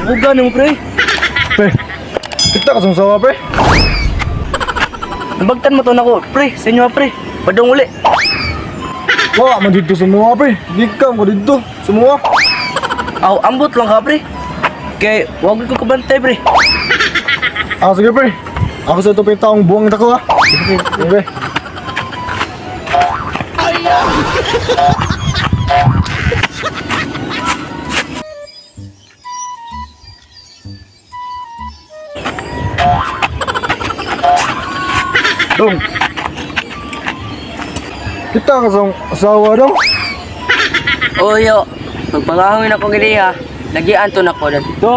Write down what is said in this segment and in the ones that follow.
Buga nimo, pre. Pre, kita ka sa pre. Nabagtan mo to nako, pre. Sa inyo, pre. Padong uli. Wa man dito sa mga, pre. Di ka mo dito sa mga. Aw, ambot lang ka, pre. Kay wag ko kabantay, pre. Ah, sige, pre. Ako sa ito pa yung taong buwang tako, ha. Sige, pre. Dong. Kita ka sa asawa, dong. Oyo, magpangahawin ako giliha. Lagian to nako dito.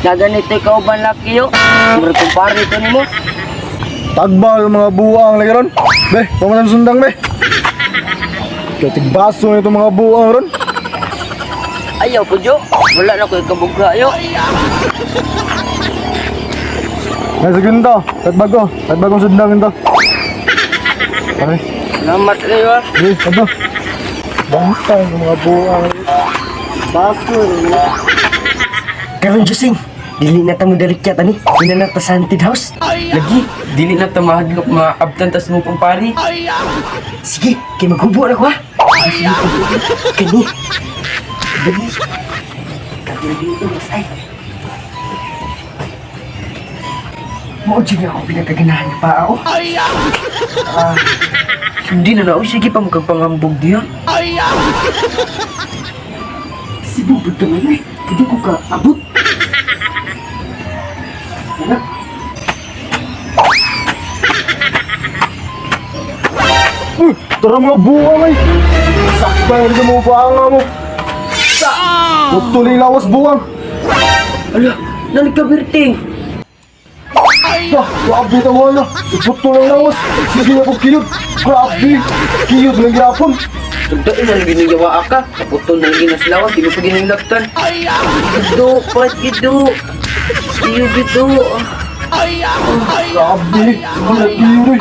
Na ganito ikaw ban laki yo. Murag kumpare to nimo. Tagbal mga buwang lagi ron. Be, pamatan sundang, be. Kaya tigbaso na itong mga buwang ron. Ayaw po jo. Wala na ko ikabugha yo. May sige nito, kahit bago, kahit bagong sundang nito. Pare, Salamat kayo ah. sige, ito. Bantay ng mga buwang. Baso. Karon Jusing, dili na ta mo dalikyat ani. Dili na ta sa haunted house. Lagi, dili na ta mahadlok maabtan tas mo kumpare. Sige, kay maghubo na ko ha. Sige, kani. Dali. Kani dito mas ay. Mao jud ako pinakaganahan nga paa oh. Hindi na na, uy, sige pa magkagpangambog diha. Sibo pud ka man eh. Hindi ko ka abot. Anak, Uy, tara mga buwang ay. Sakta na mga buwang mo. Sa! Putol yung lawas buwang. Ala, nalikabirting. Bah, grabe tawa na. Putol ang lawas. Sige na ko kiyot. Grabe. Kiyot ng yapon. Sugdain na lang giniyawa ka. Kaputol na lang ginaslawa, sino pa ginilaktan. Gido, pat gido. Iyo gido. Grabe. Sige na kiyot eh.